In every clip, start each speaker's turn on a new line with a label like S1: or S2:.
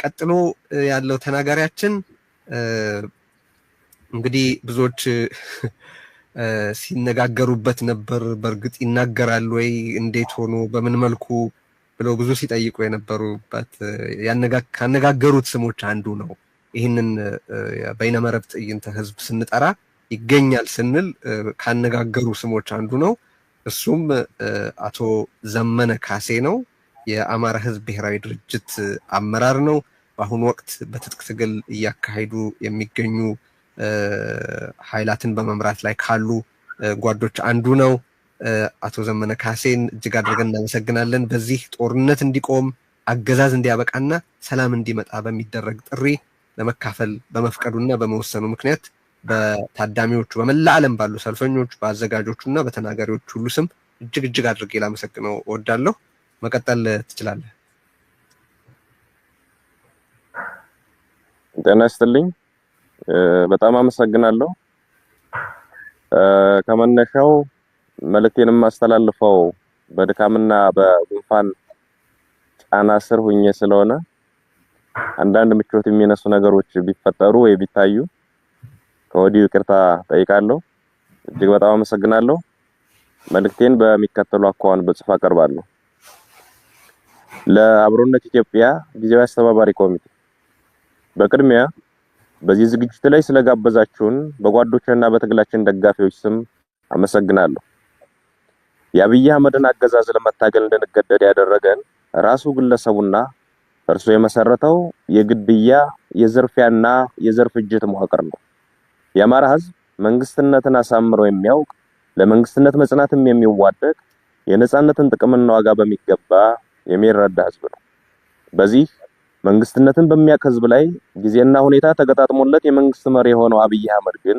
S1: ቀጥሎ ያለው ተናጋሪያችን እንግዲህ ብዙዎች ሲነጋገሩበት ነበር። በእርግጥ ይናገራል ወይ፣ እንዴት ሆኖ፣ በምን መልኩ ብለው ብዙ ሲጠይቁ የነበሩበት፣ ካነጋገሩት ስሞች አንዱ ነው። ይህንን በይነመረብ ትዕይንተ ህዝብ ስንጠራ ይገኛል ስንል ካነጋገሩ ስሞች አንዱ ነው። እሱም አቶ ዘመነ ካሴ ነው። የአማራ ህዝብ ብሔራዊ ድርጅት አመራር ነው። በአሁኑ ወቅት በትጥቅ ትግል እያካሄዱ የሚገኙ ኃይላትን በመምራት ላይ ካሉ ጓዶች አንዱ ነው። አቶ ዘመነ ካሴን እጅግ አድርገን እናመሰግናለን። በዚህ ጦርነት እንዲቆም፣ አገዛዝ እንዲያበቃና ሰላም እንዲመጣ በሚደረግ ጥሪ ለመካፈል በመፍቀዱና በመወሰኑ ምክንያት በታዳሚዎቹ፣ በመላ ዓለም ባሉ ሰልፈኞች፣ በአዘጋጆቹ እና በተናጋሪዎች ሁሉ ስም እጅግ እጅግ አድርጌ ላመሰግነው እወዳለሁ። መቀጠል ትችላለህ።
S2: ጤና ይስጥልኝ። በጣም አመሰግናለሁ። ከመነሻው መልእክቴን የማስተላልፈው በድካምና በጉንፋን ጫና ስር ሁኜ ስለሆነ አንዳንድ ምቾት የሚነሱ ነገሮች ቢፈጠሩ ወይ ቢታዩ ከወዲሁ ይቅርታ ጠይቃለሁ። እጅግ በጣም አመሰግናለሁ። መልእክቴን በሚከተሉ አኳኋን በጽሁፍ አቀርባለሁ። ለአብሮነት ኢትዮጵያ ጊዜያዊ አስተባባሪ ኮሚቴ፣ በቅድሚያ በዚህ ዝግጅት ላይ ስለጋበዛችሁን በጓዶችና በትግላችን ደጋፊዎች ስም አመሰግናለሁ። የአብይ አህመድን አገዛዝ ለመታገል እንድንገደድ ያደረገን ራሱ ግለሰቡና እርሱ የመሰረተው የግድያ፣ የዝርፊያና የዘር ፍጅት መዋቅር ነው። የአማራ ሕዝብ መንግስትነትን አሳምሮ የሚያውቅ፣ ለመንግስትነት መጽናትም የሚዋደቅ፣ የነጻነትን ጥቅምና ዋጋ በሚገባ የሚረዳ ሕዝብ ነው። በዚህ መንግስትነትን በሚያውቅ ሕዝብ ላይ ጊዜና ሁኔታ ተገጣጥሞለት የመንግስት መሪ የሆነው አብይ አህመድ ግን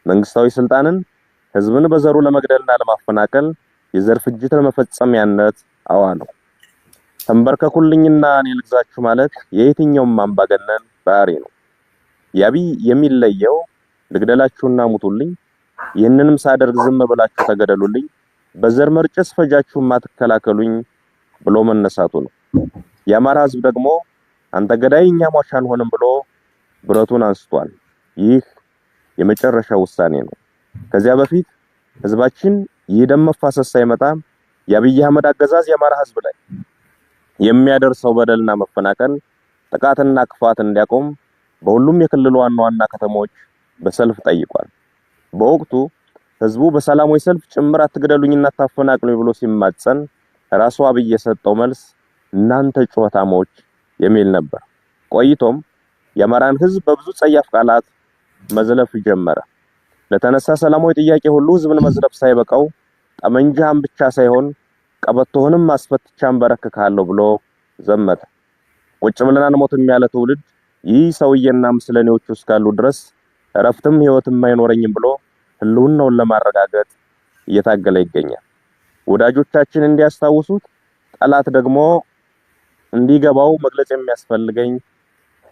S2: መንግስታዊ ስልጣንን ህዝብን በዘሩ ለመግደልና ለማፈናቀል፣ የዘር ፍጅት ለመፈጸሚያነት አዋለው። ተንበርከኩልኝና እኔ ልግዛችሁ ማለት የየትኛውም አምባገነን ባህሪ ነው። የአብይ የሚለየው ልግደላችሁና ሙቱልኝ፣ ይህንንም ሳደርግ ዝም ብላችሁ ተገደሉልኝ፣ በዘር መርጨስ ስፈጃችሁ ማትከላከሉኝ ብሎ መነሳቱ ነው። የአማራ ህዝብ ደግሞ አንተ ገዳይ እኛ ሟች አንሆንም ብሎ ብረቱን አንስቷል። ይህ የመጨረሻ ውሳኔ ነው። ከዚያ በፊት ህዝባችን ይህ ደም መፋሰስ ሳይመጣ የአብይ አህመድ አገዛዝ የአማራ ህዝብ ላይ የሚያደርሰው በደልና መፈናቀል፣ ጥቃትና ክፋት እንዲያቆም በሁሉም የክልሉ ዋና ዋና ከተሞች በሰልፍ ጠይቋል። በወቅቱ ህዝቡ በሰላማዊ ሰልፍ ጭምር አትግደሉኝና አታፈናቅሉኝ ብሎ ሲማጸን ራሱ አብይ የሰጠው መልስ እናንተ ጩኸታሞች የሚል ነበር። ቆይቶም የአማራን ህዝብ በብዙ ጸያፍ ቃላት መዝለፍ ጀመረ። ለተነሳ ሰላማዊ ጥያቄ ሁሉ ህዝብን መዝለፍ ሳይበቃው ጠመንጃህን ብቻ ሳይሆን ቀበቶህንም አስፈትቼ አንበረክክሃለሁ ብሎ ዘመተ። ቁጭ ብለን አንሞትም ያለ ትውልድ ይህ ሰውዬና ምስለኔዎቹ እስካሉ ድረስ እረፍትም ህይወትም አይኖረኝም ብሎ ህልውናውን ለማረጋገጥ እየታገለ ይገኛል። ወዳጆቻችን እንዲያስታውሱት፣ ጠላት ደግሞ እንዲገባው መግለጽ የሚያስፈልገኝ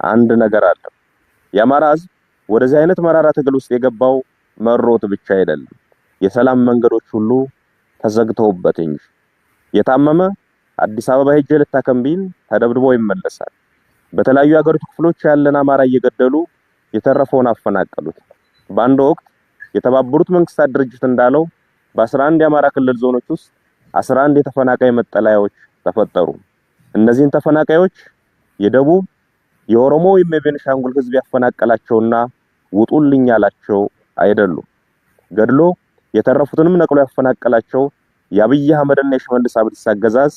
S2: አንድ ነገር አለ። የአማራ ህዝብ ወደዚህ አይነት መራራ ትግል ውስጥ የገባው መሮት ብቻ አይደለም፣ የሰላም መንገዶች ሁሉ ተዘግተውበት እንጂ። የታመመ አዲስ አበባ ሄጄ ልታከም ቢል ተደብድቦ ይመለሳል። በተለያዩ የሀገሪቱ ክፍሎች ያለን አማራ እየገደሉ የተረፈውን አፈናቀሉት። በአንድ ወቅት የተባበሩት መንግስታት ድርጅት እንዳለው በ11 የአማራ ክልል ዞኖች ውስጥ 11 የተፈናቃይ መጠለያዎች ተፈጠሩ። እነዚህን ተፈናቃዮች የደቡብ፣ የኦሮሞ ወይም የቤንሻንጉል ህዝብ ያፈናቀላቸውና ውጡልኝ ያላቸው አይደሉም። ገድሎ የተረፉትንም ነቅሎ ያፈናቀላቸው የአብይ አህመድና የሽመልስ አብዲሳ አገዛዝ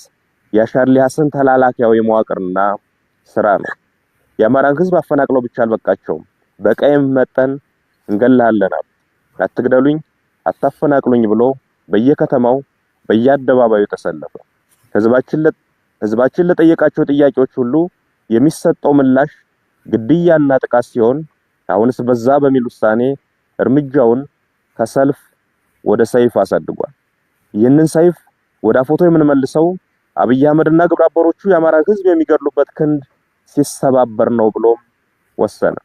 S2: የአሻድሊ ሐሰን ተላላኪያዊ መዋቅርና ስራ ነው። የአማራን ህዝብ አፈናቅለው ብቻ አልበቃቸውም። በቀይም መጠን እንገላለን አሉ። አትግደሉኝ፣ አታፈናቅሉኝ ብሎ በየከተማው በየአደባባዩ ተሰለፈ። ህዝባችን ለጠየቃቸው ጥያቄዎች ሁሉ የሚሰጠው ምላሽ ግድያና ጥቃት ሲሆን አሁንስ በዛ በሚል ውሳኔ እርምጃውን ከሰልፍ ወደ ሰይፍ አሳድጓል። ይህንን ሰይፍ ወደ አፎቶ የምንመልሰው አብይ አህመድና ግብረአበሮቹ የአማራ ህዝብ የሚገድሉበት ክንድ ሲሰባበር ነው ብሎም ወሰነ።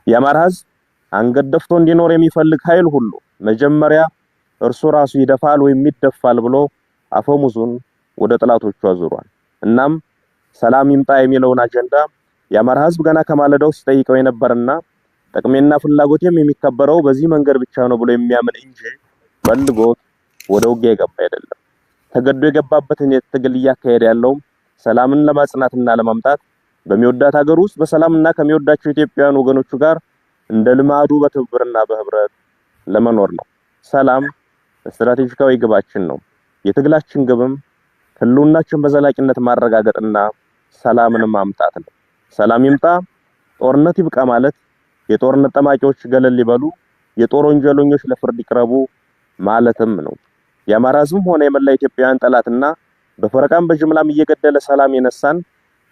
S2: የአማራ ህዝብ አንገት ደፍቶ እንዲኖር የሚፈልግ ኃይል ሁሉ መጀመሪያ እርሱ ራሱ ይደፋል ወይም ይደፋል ብሎ አፈሙዙን ወደ ጠላቶቹ አዙሯል። እናም ሰላም ይምጣ የሚለውን አጀንዳ የአማራ ህዝብ ገና ከማለዳው ሲጠይቀው የነበርና ጥቅሜና ፍላጎቴም የሚከበረው በዚህ መንገድ ብቻ ነው ብሎ የሚያምን እንጂ ፈልጎት ወደ ውጊያ የገባ አይደለም። ተገዶ የገባበትን ትግል እያካሄደ ያለው ሰላምን ለማጽናትና ለማምጣት በሚወዳት ሀገር ውስጥ በሰላምና ከሚወዳቸው ኢትዮጵያውያን ወገኖቹ ጋር እንደ ልማዱ በትብብርና በህብረት ለመኖር ነው። ሰላም ስትራቴጂካዊ ግባችን ነው። የትግላችን ግብም ህልውናችን በዘላቂነት ማረጋገጥና ሰላምን ማምጣት ነው። ሰላም ይምጣ፣ ጦርነት ይብቃ ማለት የጦርነት ጠማቂዎች ገለል ይበሉ፣ የጦር ወንጀለኞች ለፍርድ ይቅረቡ ማለትም ነው። የአማራ ህዝብም ሆነ የመላ ኢትዮጵያውያን ጠላትና በፈረቃም በጅምላም እየገደለ ሰላም የነሳን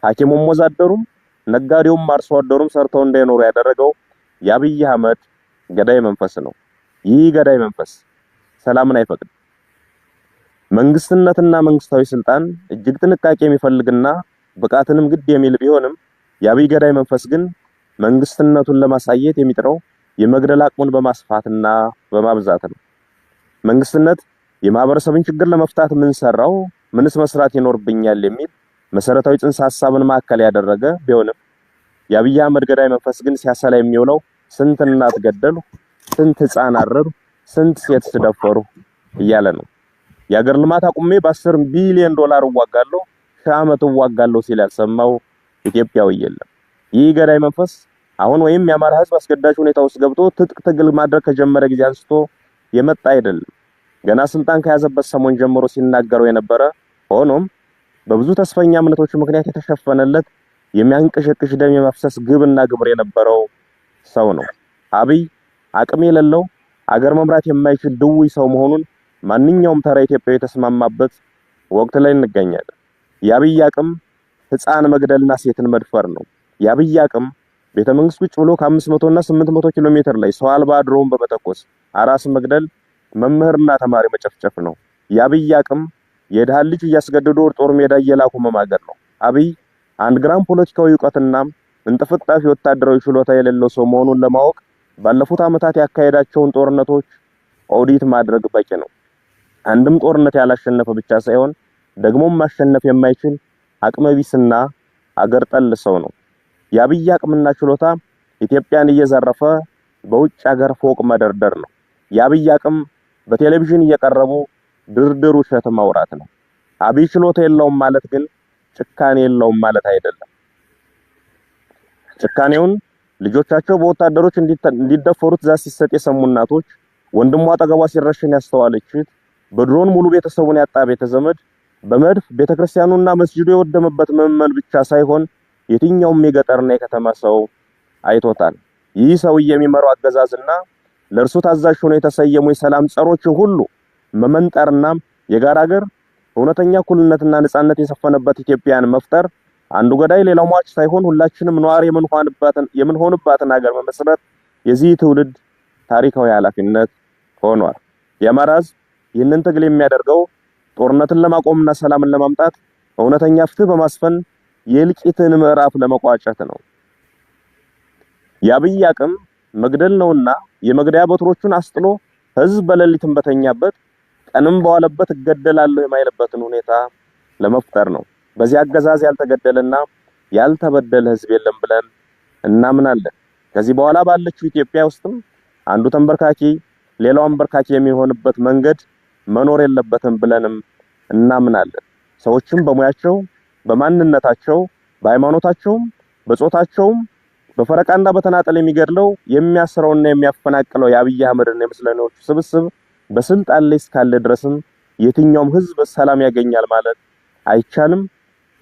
S2: ሐኪሙም ወዛደሩም ነጋዴውም አርሶ አደሩም ሰርተው እንዳይኖሩ ያደረገው የአብይ አህመድ ገዳይ መንፈስ ነው። ይህ ገዳይ መንፈስ ሰላምን አይፈቅድም። መንግስትነትና መንግስታዊ ስልጣን እጅግ ጥንቃቄ የሚፈልግና ብቃትንም ግድ የሚል ቢሆንም የአብይ ገዳይ መንፈስ ግን መንግስትነቱን ለማሳየት የሚጥረው የመግደል አቅሙን በማስፋትና በማብዛት ነው። መንግስትነት የማህበረሰብን ችግር ለመፍታት ምን ሰራው፣ ምንስ መስራት ይኖርብኛል የሚል መሰረታዊ ጽንሰ ሐሳብን ማዕከል ያደረገ ቢሆንም የአብይ አህመድ ገዳይ መንፈስ ግን ሲያሰላ የሚውለው ስንት እናት ገደሉ፣ ስንት ህፃን አረዱ፣ ስንት ሴት ስደፈሩ እያለ ነው። የአገር ልማት አቁሜ በ10 ቢሊዮን ዶላር እዋጋለሁ፣ ሺህ ዓመት እዋጋለሁ ሲል ያልሰማው ኢትዮጵያዊ የለም። ይህ ገዳይ መንፈስ አሁን ወይም የአማራ ህዝብ አስገዳጅ ሁኔታ ውስጥ ገብቶ ትጥቅ ትግል ማድረግ ከጀመረ ጊዜ አንስቶ የመጣ አይደለም። ገና ስልጣን ከያዘበት ሰሞን ጀምሮ ሲናገረው የነበረ ሆኖም በብዙ ተስፈኛ እምነቶች ምክንያት የተሸፈነለት የሚያንቀሸቅሽ ደም የማፍሰስ ግብና ግብር የነበረው ሰው ነው። አብይ አቅም የሌለው አገር መምራት የማይችል ድውይ ሰው መሆኑን ማንኛውም ተራ ኢትዮጵያዊ የተስማማበት ወቅት ላይ እንገኛለን። የአብይ አቅም ህፃን መግደልና ሴትን መድፈር ነው። የአብይ አቅም ቤተ መንግስት ቁጭ ብሎ ከ500 እና 800 ኪሎ ሜትር ላይ ሰው አልባ ድሮን በመተኮስ አራስ መግደል፣ መምህርና ተማሪ መጨፍጨፍ ነው። የአብይ አቅም የድሃ ልጅ እያስገደዱ ወደ ጦር ሜዳ እየላኩ መማገር ነው። አብይ አንድ ግራም ፖለቲካዊ እውቀትና እንጥፍጣፊ ወታደራዊ ችሎታ የሌለው ሰው መሆኑን ለማወቅ ባለፉት ዓመታት ያካሄዳቸውን ጦርነቶች ኦዲት ማድረግ በቂ ነው። አንድም ጦርነት ያላሸነፈ ብቻ ሳይሆን ደግሞም ማሸነፍ የማይችል አቅመቢስና አገር ጠል ሰው ነው። የአብይ አቅምና ችሎታ ኢትዮጵያን እየዘረፈ በውጭ ሀገር ፎቅ መደርደር ነው። የአብይ አቅም በቴሌቪዥን እየቀረቡ ድርድር ውሸት ማውራት ነው። አብይ ችሎታ የለውም ማለት ግን ጭካኔ የለውም ማለት አይደለም። ጭካኔውን ልጆቻቸው በወታደሮች እንዲደፈሩ ትዕዛዝ ሲሰጥ የሰሙ እናቶች፣ ወንድሟ አጠገቧ ሲረሸን ያስተዋለች እህት፣ በድሮን ሙሉ ቤተሰቡን ያጣ ቤተዘመድ፣ በመድፍ ቤተክርስቲያኑና መስጂዱ የወደመበት ምዕመን ብቻ ሳይሆን የትኛውም የገጠርና የከተማ ሰው አይቶታል። ይህ ሰውዬ የሚመራው አገዛዝና ለእርሱ ታዛዥ ሆነው የተሰየሙ የሰላም ጸሮችን ሁሉ መመንጠርና የጋራ ሀገር እውነተኛ እኩልነትና ነጻነት የሰፈነበት ኢትዮጵያን መፍጠር አንዱ ገዳይ ሌላው ሟች ሳይሆን ሁላችንም ነዋሪ የምንሆንባትን ሀገር መመስረት የዚህ ትውልድ ታሪካዊ ኃላፊነት ሆኗል። የአማራ ሕዝብ ይህንን ትግል የሚያደርገው ጦርነትን ለማቆምና ሰላምን ለማምጣት እውነተኛ ፍትህ በማስፈን የእልቂትን ምዕራፍ ለመቋጨት ነው። የአብይ አቅም መግደል ነውና የመግደያ በትሮቹን አስጥሎ ህዝብ በሌሊትም በተኛበት ቀንም በዋለበት እገደላለሁ የማይልበትን ሁኔታ ለመፍጠር ነው። በዚህ አገዛዝ ያልተገደለና ያልተበደለ ህዝብ የለም ብለን እናምናለን። ከዚህ በኋላ ባለችው ኢትዮጵያ ውስጥም አንዱ ተንበርካኪ ሌላው አንበርካኪ የሚሆንበት መንገድ መኖር የለበትም ብለንም እናምናለን። ሰዎችም በሙያቸው፣ በማንነታቸው፣ በሃይማኖታቸውም፣ በጾታቸውም በፈረቃና በተናጠል የሚገድለው የሚያስረውና የሚያፈናቅለው የአብይ አህመድና የምስለኔዎቹ ስብስብ በስልጣን ላይ እስካለ ድረስም የትኛውም ህዝብ ሰላም ያገኛል ማለት አይቻልም።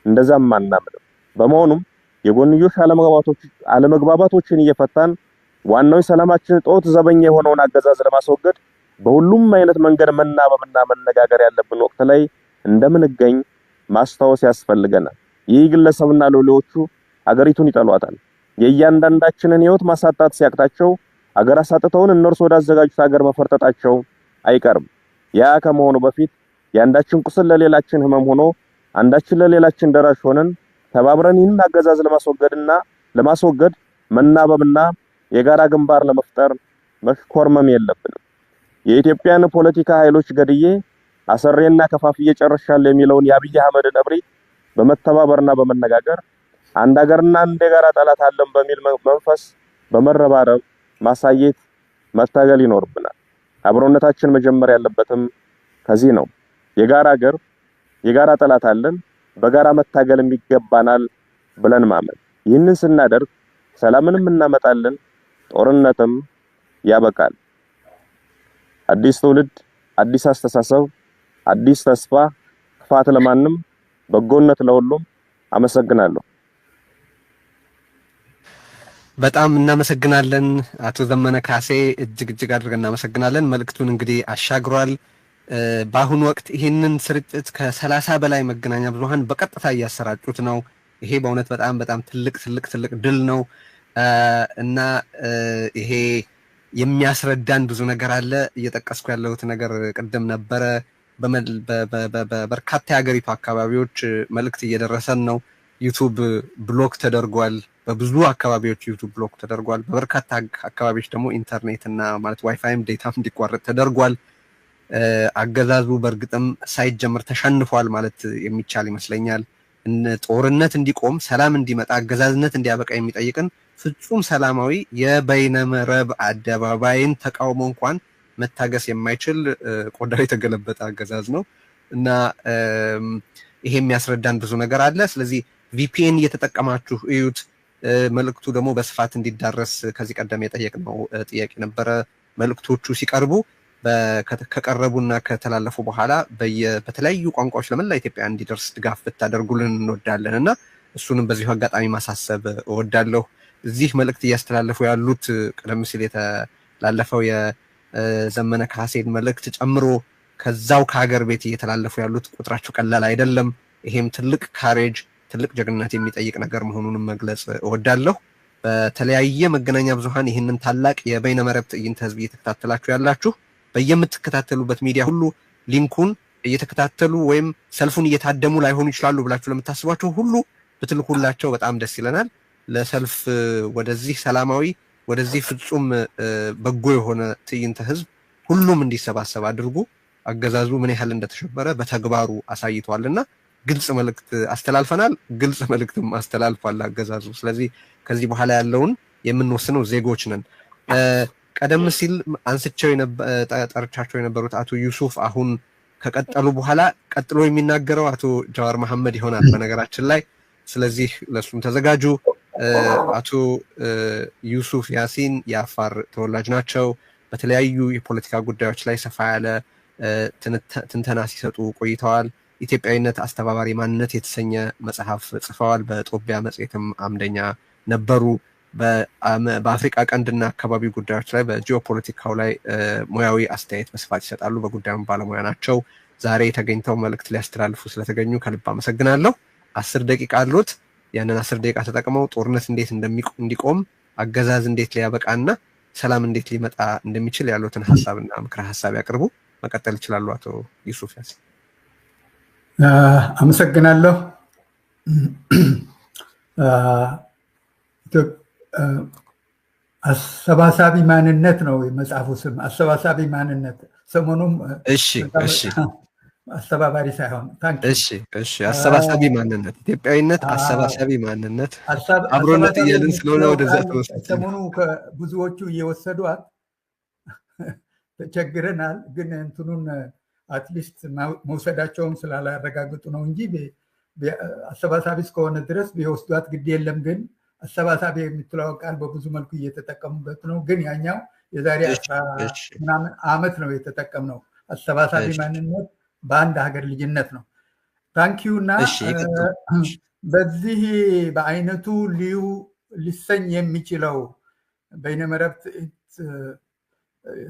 S2: እንደዛም አናምንም። በመሆኑም የጎንዮሽ አለመግባባቶችን እየፈታን ዋናው የሰላማችን ጦት ዘበኛ የሆነውን አገዛዝ ለማስወገድ በሁሉም አይነት መንገድ መናበብና መነጋገር ያለብን ወቅት ላይ እንደምንገኝ ማስታወስ ያስፈልገናል። ይህ ግለሰብና ሎሌዎቹ አገሪቱን ይጠሏታል። የእያንዳንዳችንን ህይወት ማሳጣት ሲያቅታቸው አገር አሳጥተውን እነርሱ ወዳዘጋጁት አገር መፈርጠጣቸው አይቀርም። ያ ከመሆኑ በፊት የአንዳችን ቁስል ለሌላችን ህመም ሆኖ አንዳችን ለሌላችን ደራሽ ሆነን ተባብረን ይህንን አገዛዝ ለማስወገድ መናበብና የጋራ ግንባር ለመፍጠር መሽኮርመም የለብንም። የኢትዮጵያን ፖለቲካ ኃይሎች ገድዬ አሰሬና ከፋፍዬ ጨርሻለሁ የሚለውን የአብይ አህመድን እብሪት በመተባበርና በመነጋገር አንድ ሀገርና አንድ የጋራ ጠላት አለን በሚል መንፈስ በመረባረብ ማሳየት መታገል ይኖርብናል። አብሮነታችን መጀመር ያለበትም ከዚህ ነው። የጋራ ሀገር የጋራ ጠላት አለን፣ በጋራ መታገል ይገባናል ብለን ማመን። ይህንን ስናደርግ ሰላምንም እናመጣለን፣ ጦርነትም ያበቃል። አዲስ ትውልድ፣ አዲስ አስተሳሰብ፣ አዲስ ተስፋ። ክፋት ለማንም፣ በጎነት ለሁሉም። አመሰግናለሁ።
S1: በጣም እናመሰግናለን አቶ ዘመነ ካሴ፣ እጅግ እጅግ አድርገን እናመሰግናለን። መልእክቱን እንግዲህ አሻግሯል። በአሁኑ ወቅት ይህንን ስርጭት ከ30 በላይ መገናኛ ብዙኃን በቀጥታ እያሰራጩት ነው። ይሄ በእውነት በጣም በጣም ትልቅ ትልቅ ትልቅ ድል ነው እና ይሄ የሚያስረዳን ብዙ ነገር አለ። እየጠቀስኩ ያለሁት ነገር ቅድም ነበረ። በበርካታ የሀገሪቱ አካባቢዎች መልእክት እየደረሰን ነው። YouTube block ተደርጓል። በብዙ አካባቢዎች YouTube block ተደርጓል። በበርካታ አካባቢዎች ደግሞ ኢንተርኔት እና ማለት WiFi ም data ም እንዲቋረጥ ተደርጓል። አገዛዙ በእርግጥም ሳይጀምር ተሸንፏል ማለት የሚቻል ይመስለኛል። ጦርነት እንዲቆም፣ ሰላም እንዲመጣ፣ አገዛዝነት እንዲያበቃ የሚጠይቅን ፍጹም ሰላማዊ የበይነመረብ አደባባይን ተቃውሞ እንኳን መታገስ የማይችል ቆዳው የተገለበጠ አገዛዝ ነው እና ይሄ የሚያስረዳን ብዙ ነገር አለ። ስለዚህ VPN እየተጠቀማችሁ እዩት። መልእክቱ ደግሞ በስፋት እንዲዳረስ ከዚህ ቀደም የጠየቅነው ጥያቄ ነበረ። መልእክቶቹ ሲቀርቡ ከቀረቡና ከተላለፉ በኋላ በተለያዩ ቋንቋዎች ለመላ ኢትዮጵያ እንዲደርስ ድጋፍ ብታደርጉልን እንወዳለን እና እሱንም በዚሁ አጋጣሚ ማሳሰብ እወዳለሁ። እዚህ መልእክት እያስተላለፉ ያሉት ቀደም ሲል የተላለፈው የዘመነ ካሴን መልእክት ጨምሮ ከዛው ከሀገር ቤት እየተላለፉ ያሉት ቁጥራቸው ቀላል አይደለም። ይሄም ትልቅ courage፣ ትልቅ ጀግንነት የሚጠይቅ ነገር መሆኑንም መግለጽ እወዳለሁ። በተለያየ መገናኛ ብዙኃን ይህንን ታላቅ የበይነመረብ ትዕይንተ ህዝብ እየተከታተላችሁ ያላችሁ በየምትከታተሉበት ሚዲያ ሁሉ link ኡን እየተከታተሉ ወይም ሰልፉን እየታደሙ ላይሆኑ ይችላሉ ብላችሁ ለምታስቧቸው ሁሉ ብትልኩላቸው በጣም ደስ ይለናል። ለሰልፍ ወደዚህ ሰላማዊ ወደዚህ ፍጹም በጎ የሆነ ትዕይንተ ህዝብ ሁሉም እንዲሰባሰብ አድርጉ። አገዛዙ ምን ያህል እንደተሸበረ በተግባሩ አሳይቷልና ግልጽ መልእክት አስተላልፈናል። ግልጽ መልእክትም አስተላልፏል አገዛዙ። ስለዚህ ከዚህ በኋላ ያለውን የምንወስነው ዜጎች ነን። ቀደም ሲል አንስቸው ጠርቻቸው የነበሩት አቶ ዩሱፍ አሁን ከቀጠሉ በኋላ ቀጥሎ የሚናገረው አቶ ጃዋር መሐመድ ይሆናል በነገራችን ላይ። ስለዚህ ለሱም ተዘጋጁ። አቶ ዩሱፍ ያሲን የአፋር ተወላጅ ናቸው። በተለያዩ የፖለቲካ ጉዳዮች ላይ ሰፋ ያለ ትንተና ሲሰጡ ቆይተዋል። ኢትዮጵያዊነት አስተባባሪ ማንነት የተሰኘ መጽሐፍ ጽፈዋል። በጦቢያ መጽሔትም አምደኛ ነበሩ። በአፍሪካ ቀንድና አካባቢ ጉዳዮች ላይ በጂኦፖለቲካው ላይ ሙያዊ አስተያየት በስፋት ይሰጣሉ። በጉዳዩም ባለሙያ ናቸው። ዛሬ ተገኝተው መልእክት ሊያስተላልፉ ስለተገኙ ከልብ አመሰግናለሁ። 10 ደቂቃ አሉት። ያንን 10 ደቂቃ ተጠቅመው ጦርነት እንዴት እንዲቆም፣ አገዛዝ እንዴት ሊያበቃና ሰላም እንዴት ሊመጣ እንደሚችል ያሉትን ሀሳብና ምክረ ሀሳብ ያቅርቡ። መቀጠል ይችላሉ አቶ ዩሱፍ ያሲን።
S3: አመሰግናለሁ። አሰባሳቢ ማንነት ነው የመጽሐፉ ስም። አሰባሳቢ ማንነት ሰሞኑም
S1: እሺ እሺ
S3: አስተባባሪ ሳይሆን
S1: እሺ እሺ አሰባሳቢ ማንነት፣ ኢትዮጵያዊነት አሰባሳቢ ማንነት፣ አብሮነት እያልን ስለሆነ ወደዛ ተወሰደ።
S3: ሰሞኑ ብዙዎቹ እየወሰዷት ተቸግረናል። ግን እንትኑን at least መውሰዳቸውን ስላላረጋግጡ ነው እንጂ አሰባሳቢ እስከሆነ ድረስ ቢወስዷት ግድ የለም። ግን አሰባሳቢ የምትለው ቃል በብዙ መልኩ እየተጠቀሙበት ነው። ግን ያኛው የዛሬ 10 ምናምን ዓመት ነው የተጠቀምነው። አሰባሳቢ ማንነት በአንድ ሀገር ልጅነት ነው። Thank you። እና በዚህ በአይነቱ ልዩ ሊሰኝ የሚችለው በይነመረብ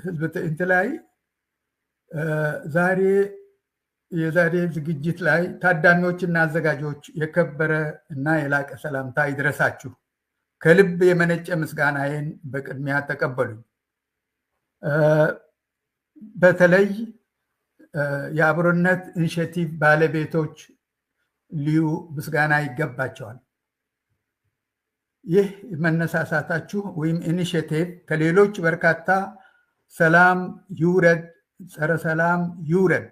S3: ህዝብ ትዕይንት ላይ ዛሬ የዛሬ ዝግጅት ላይ ታዳሚዎችና አዘጋጆች የከበረ እና የላቀ ሰላምታ ይድረሳችሁ። ከልብ የመነጨ ምስጋናዬን በቅድሚያ ተቀበሉኝ። በተለይ የአብሮነት initiative ባለቤቶች ልዩ ምስጋና ይገባቸዋል። ይህ መነሳሳታችሁ ወይም initiative ከሌሎች በርካታ ሰላም ይውረድ፣ ጸረ ሰላም ይውረድ፣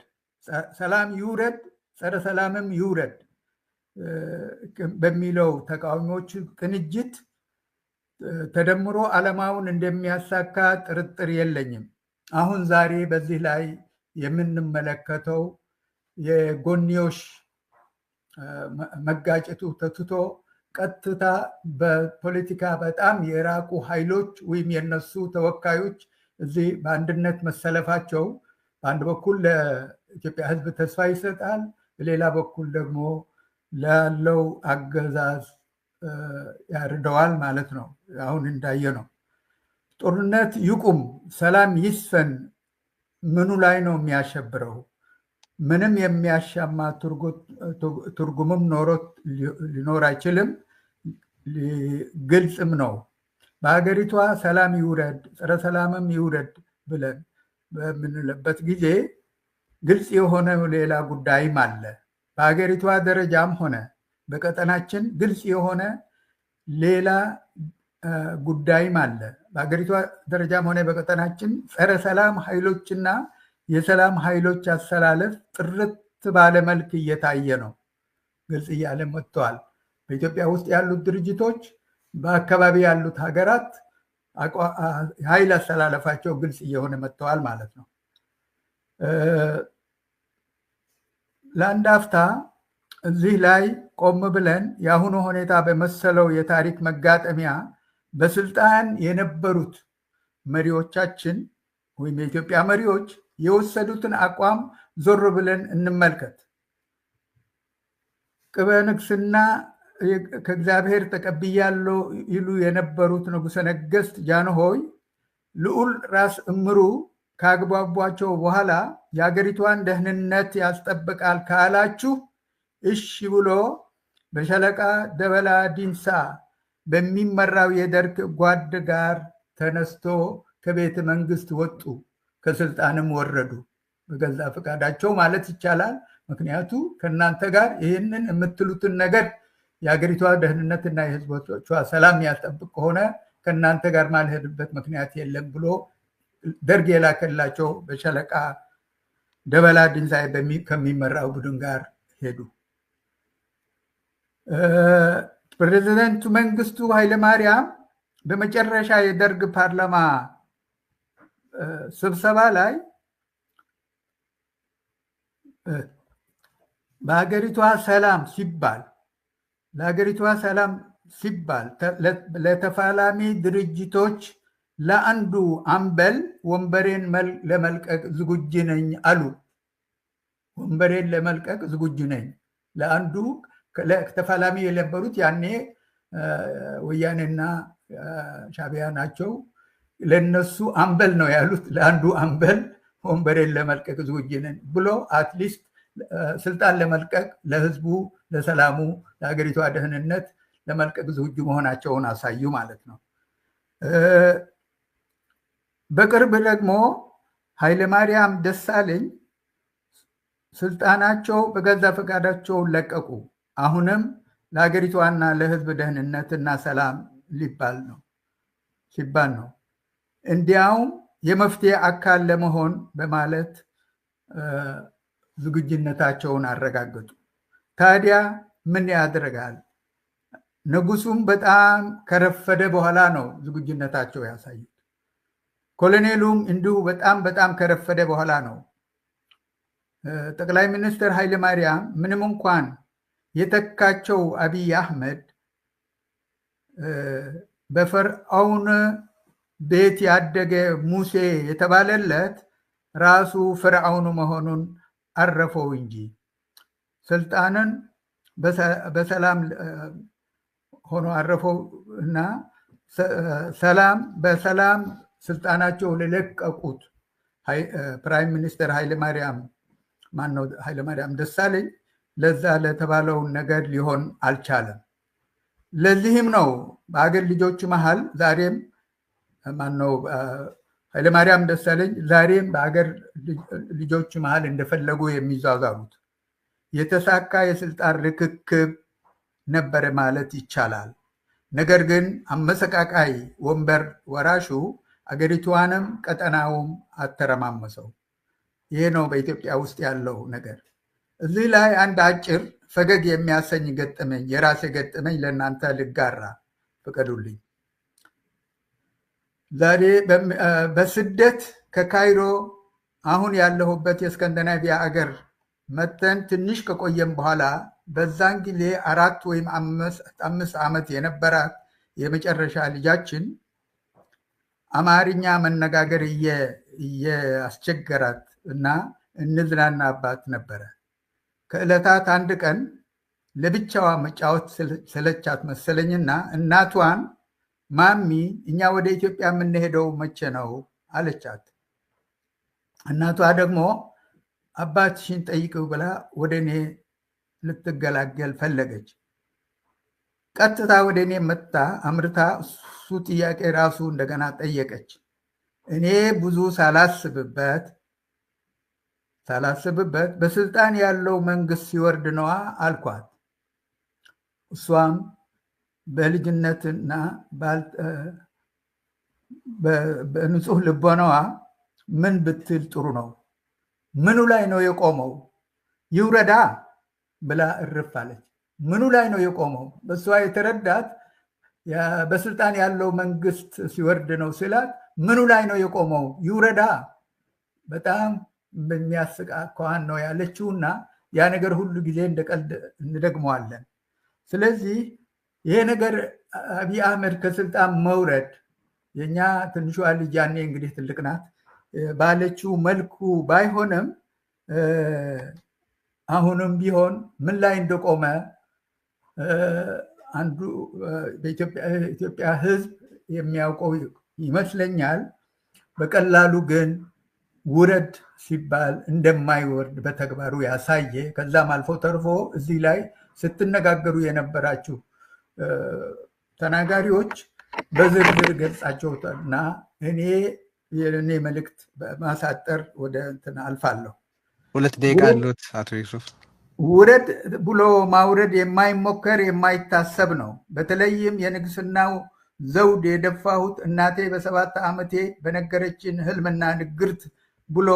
S3: ሰላም ይውረድ፣ ጸረ ሰላምም ይውረድ በሚለው ተቃዋሚዎች ቅንጅት ተደምሮ ዓላማውን እንደሚያሳካ ጥርጥር የለኝም። አሁን ዛሬ በዚህ ላይ የምንመለከተው የጎንዮሽ መጋጨቱ ተትቶ ቀጥታ በፖለቲካ በጣም የራቁ ኃይሎች ወይም የነሱ ተወካዮች እዚህ በአንድነት መሰለፋቸው በአንድ በኩል ለኢትዮጵያ ሕዝብ ተስፋ ይሰጣል፣ በሌላ በኩል ደግሞ ላለው አገዛዝ ያርደዋል ማለት ነው። አሁን እንዳየ ነው። ጦርነት ይቁም፣ ሰላም ይስፈን፣ ምኑ ላይ ነው የሚያሸብረው? ምንም የሚያሻማ ትርጉምም ኖሮት ሊኖር አይችልም። ግልጽም ነው። በሀገሪቷ ሰላም ይውረድ፣ ጸረ ሰላምም ይውረድ ብለን በምንልበት ጊዜ ግልጽ የሆነ ሌላ ጉዳይም አለ። በሀገሪቷ ደረጃም ሆነ በቀጠናችን ግልጽ የሆነ ሌላ ጉዳይም አለ። በሀገሪቷ ደረጃም ሆነ በቀጠናችን ጸረ ሰላም ኃይሎችና የሰላም ኃይሎች አሰላለፍ ጥርት ባለ መልክ እየታየ ነው። ግልጽ እያለ መጥተዋል። በኢትዮጵያ ውስጥ ያሉት ድርጅቶች፣ በአካባቢ ያሉት ሀገራት ኃይል አሰላለፋቸው ግልጽ እየሆነ መጥተዋል ማለት ነው። ለአንድ አፍታ እዚህ ላይ ቆም ብለን የአሁኑ ሁኔታ በመሰለው የታሪክ መጋጠሚያ በስልጣን የነበሩት መሪዎቻችን ወይም የኢትዮጵያ መሪዎች የወሰዱትን አቋም ዞር ብለን እንመልከት። ቅበ ንግስና ከእግዚአብሔር ተቀብያለሁ ይሉ የነበሩት ንጉሠ ነገሥት ጃንሆይ ልዑል ራስ እምሩ ካግባቧቸው በኋላ የሀገሪቷን ደህንነት ያስጠብቃል ካላችሁ እሺ ብሎ በሻለቃ ደበላ ዲንሳ በሚመራው የደርግ ጓድ ጋር ተነስቶ ከቤተ መንግስት ወጡ፣ ከስልጣንም ወረዱ። በገዛ ፈቃዳቸው ማለት ይቻላል። ምክንያቱ ከእናንተ ጋር ይህንን የምትሉትን ነገር የሀገሪቷ ደህንነትና የህዝቦቿ ሰላም ያስጠብቅ ከሆነ ከእናንተ ጋር ማልሄድበት ምክንያት የለም ብሎ ደርግ የላከላቸው በሻለቃ ደበላ ዲንሳ ከሚመራው ቡድን ጋር ሄዱ። ፕሬዚደንቱ መንግስቱ ኃይለማርያም በመጨረሻ የደርግ ፓርላማ ስብሰባ ላይ በሀገሪቷ ሰላም ሲባል ለሀገሪቷ ሰላም ሲባል ለተፋላሚ ድርጅቶች ለአንዱ አምበል ወንበሬን ለመልቀቅ ዝግጁ ነኝ አሉ። ወንበሬን ለመልቀቅ ዝግጁ ነኝ ለአንዱ ተፋላሚ የነበሩት ያኔ ወያኔና ሻዕቢያ ናቸው። ለነሱ አምበል ነው ያሉት። ለአንዱ አምበል ወንበሬን ለመልቀቅ ዝግጁ ነኝ ብሎ at least ስልጣን ለመልቀቅ ለህዝቡ፣ ለሰላሙ፣ ለሀገሪቷ ደህንነት ለመልቀቅ ዝግጁ መሆናቸውን አሳዩ ማለት ነው። በቅርብ ደግሞ ኃይለማርያም ደሳለኝ ስልጣናቸው በገዛ ፈቃዳቸው ለቀቁ። አሁንም ለሀገሪቷና ለህዝብ ደህንነትና ሰላም ሊባል ነው ሲባል ነው። እንዲያውም የመፍትሄ አካል ለመሆን በማለት ዝግጁነታቸውን አረጋገጡ። ታዲያ ምን ያደርጋል? ንጉሱም በጣም ከረፈደ በኋላ ነው ዝግጁነታቸው ያሳዩት። ኮሎኔሉም እንዲሁ በጣም በጣም ከረፈደ በኋላ ነው። ጠቅላይ ሚኒስትር ኃይለማርያም ምንም እንኳን የተካቸው አብይ አህመድ በፈርዖን ቤት ያደገ ሙሴ የተባለለት ራሱ ፈርዖኑ መሆኑን አረፈው እንጂ ስልጣንን በሰላም ሆኖ አረፈው እና ሰላም በሰላም ስልጣናቸው ለለቀቁት prime minister ኃይለማርያም ማነው ኃይለማርያም ደሳለኝ ለዛ ለተባለው ነገር ሊሆን አልቻለም። ለዚህም ነው በአገር ልጆች መሃል ዛሬም ማነው ኃይለማርያም ደሳለኝ ዛሬም በአገር ልጆች መሃል እንደፈለጉ የሚዟዟሩት። የተሳካ የስልጣን ርክክብ ነበረ ማለት ይቻላል። ነገር ግን አመሰቃቃይ ወንበር ወራሹ አገሪቷንም ቀጠናውም አተረማመሰው። ይሄ ነው በኢትዮጵያ ውስጥ ያለው ነገር። እዚህ ላይ አንድ አጭር ፈገግ የሚያሰኝ ገጠመኝ፣ የራሴ ገጠመኝ ለእናንተ ልጋራ ፍቀዱልኝ። ዛሬ በስደት ከካይሮ አሁን ያለሁበት የስካንዲናቪያ አገር መተን ትንሽ ከቆየም በኋላ በዛን ጊዜ 4 ወይም 5 ዓመት የነበራት የመጨረሻ ልጃችን አማርኛ መነጋገር እያስቸገራት እና እንዝናናባት ነበረ። ከዕለታት አንድ ቀን ለብቻዋ መጫወት ሰለቻት መሰለኝና እናቷን ማሚ እኛ ወደ ኢትዮጵያ የምንሄደው መቼ ነው አለቻት። እናቷ ደግሞ አባትሽን ጠይቂው ብላ ወደ እኔ ልትገላገል ፈለገች። ቀጥታ ወደ እኔ መጥታ አምርታ እሱ ጥያቄ ራሱ እንደገና ጠየቀች። እኔ ብዙ ሳላስብበት በስልጣን ያለው መንግስት ሲወርድ ነዋ አልኳት። እሷም በልጅነትና በንጹህ ልቦናዋ ምን ብትል ጥሩ ነው? ምኑ ላይ ነው የቆመው? ይውረዳ ብላ እርፍ አለች። ምኑ ላይ ነው የቆመው? በእሷ የተረዳት በስልጣን ያለው መንግስት ሲወርድ ነው ስላት ምኑ ላይ ነው የቆመው? ይውረዳ። በጣም በሚያስቅ አኳኋን ነው ያለችውና ያ ነገር ሁሉ ጊዜ እንደ ቀልድ እንደግመዋለን። ስለዚህ ይሄ ነገር አብይ አህመድ ከስልጣን መውረድ የኛ ትንሿ ልጅ ያኔ እንግዲህ ትልቅ ናት ባለችው መልኩ ባይሆንም አሁንም ቢሆን ምን ላይ እንደቆመ አንዱ በኢትዮጵያ ሕዝብ የሚያውቀው ይመስለኛል። በቀላሉ ግን ውረድ ሲባል እንደማይወርድ በተግባሩ ያሳየ፣ ከዛም አልፎ ተርፎ እዚህ ላይ ስትነጋገሩ የነበራችሁ ተናጋሪዎች በዝርዝር ገልጻቸውታልና እኔ የኔ መልእክት በማሳጠር ወደ እንትን አልፋለሁ።
S1: 2 ደቂቃ አሉት አቶ ዩሱፍ።
S3: ውረድ ብሎ ማውረድ የማይሞከር የማይታሰብ ነው። በተለይም የንግስናው ዘውድ የደፋሁት እናቴ በ7 ዓመቴ በነገረችን ህልምና ንግርት ብሎ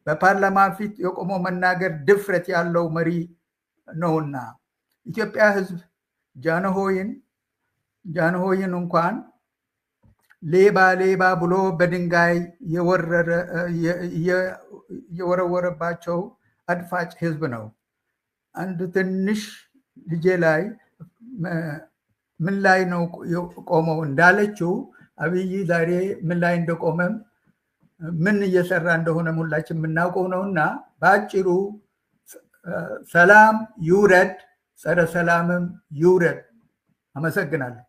S3: በፓርላማ ፊት የቆሞ መናገር ድፍረት ያለው መሪ ነውና ኢትዮጵያ ህዝብ ጃንሆይን እንኳን ሌባ ሌባ ብሎ በድንጋይ የወረወረባቸው አድፋጭ ህዝብ ነው። አንድ ትንሽ ልጄ ላይ ምን ላይ ነው ቆመው እንዳለችው አብይ ዛሬ ምን ላይ እንደቆመም ምን እየሰራ እንደሆነ ሁላችን የምናውቀው ነውና በአጭሩ ሰላም ይውረድ፣ ጸረ ሰላምም ይውረድ። አመሰግናለሁ።